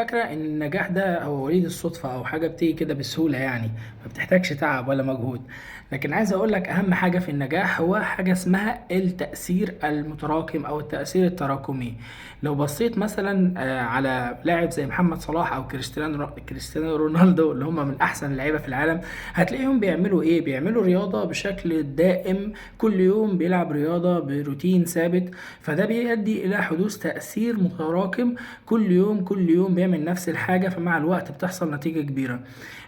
فاكرة إن النجاح ده هو وليد الصدفة أو حاجة بتيجي كده بسهولة، يعني ما بتحتاجش تعب ولا مجهود. لكن عايز أقولك أهم حاجة في النجاح هو حاجة اسمها التأثير المتراكم أو التأثير التراكمي. لو بصيت مثلا على لاعب زي محمد صلاح أو كريستيانو رونالدو اللي هم من أحسن اللعيبة في العالم، هتلاقيهم بيعملوا إيه؟ بيعملوا رياضة بشكل دائم، كل يوم بيلعب رياضة بروتين ثابت، فده بيؤدي إلى حدوث تأثير متراكم. كل يوم كل يوم بيعمل نفس الحاجة، فمع الوقت بتحصل نتيجة كبيرة.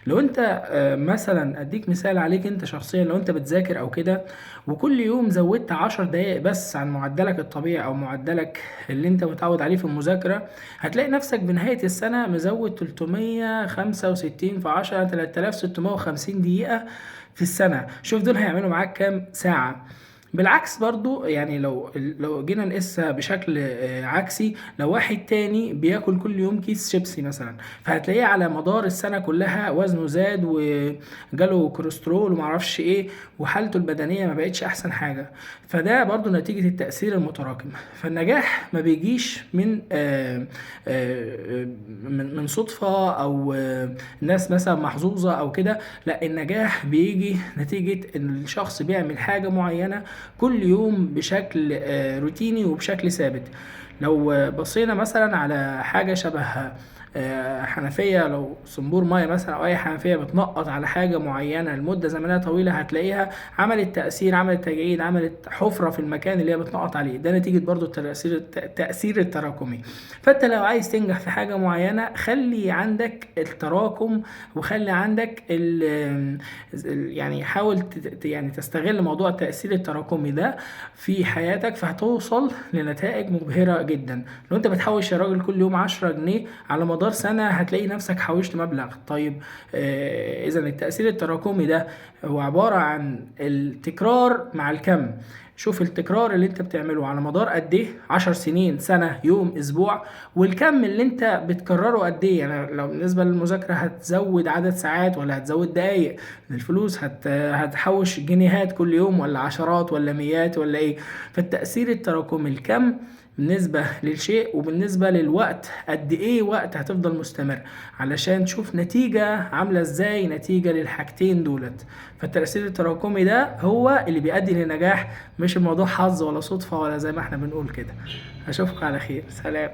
لو انت مثلا اديك مثال عليك انت شخصيا، لو انت بتذاكر او كده وكل يوم زودت 10 دقايق بس عن معدلك الطبيعي او معدلك اللي انت متعود عليه في المذاكرة، هتلاقي نفسك بنهاية السنة مزود 365 في 10، 3650 دقيقة في السنة. شوف دول هيعملوا معاك كام ساعة. بالعكس برضو، يعني لو جينا نقيسها بشكل عكسي، لو واحد تاني بياكل كل يوم كيس شيبسي مثلا، فهتلاقيه على مدار السنة كلها وزنه زاد وجاله كوليسترول ومعرفش ايه، وحالته البدنية ما بقتش احسن حاجة. فده برضو نتيجة التأثير المتراكم. فالنجاح ما بيجيش من آه، من صدفة او ناس مثلا محظوظة او كده. لا، النجاح بيجي نتيجة ان الشخص بيعمل حاجة معينة كل يوم بشكل روتيني وبشكل ثابت. لو بصينا مثلا على حاجة شبه حنفية، لو صنبور مية مثلا أو أي حنفية بتنقط على حاجة معينة لمدة زمنية طويلة، هتلاقيها عملت تأثير، عملت تجاعيد، عملت حفرة في المكان اللي هي بتنقط عليه. ده نتيجة برضو التأثير التراكمي. فأنت لو عايز تنجح في حاجة معينة، خلي عندك التراكم، وخلي عندك يعني حاول يعني تستغل موضوع التأثير التراكمي ده في حياتك، فهتوصل لنتائج مبهرة جدا. لو انت بتحوش يا راجل كل يوم 10 جنيه، على مدار سنة هتلاقي نفسك حوشت مبلغ طيب. إذا التأثير التراكمي ده هو عبارة عن التكرار مع الكم. شوف التكرار اللي انت بتعمله على مدار قد ايه، 10 سنين، سنة، يوم، اسبوع، والكم اللي انت بتكرره قد ايه. يعني لو بالنسبة للمذاكرة، هتزود عدد ساعات ولا هتزود دقايق؟ الفلوس هتحوش جنيهات كل يوم ولا عشرات ولا ميات ولا ايه؟ فالتأثير التراكمي، الكم بالنسبة للشيء وبالنسبة للوقت، قد ايه وقت هتفضل مستمر علشان تشوف نتيجة عاملة ازاي، نتيجة للحاجتين دولت. فالتأثير التراكمي ده هو اللي بيؤدي للنجاح، مش الموضوع حظ ولا صدفة ولا زي ما احنا بنقول كده. اشوفك على خير، سلام.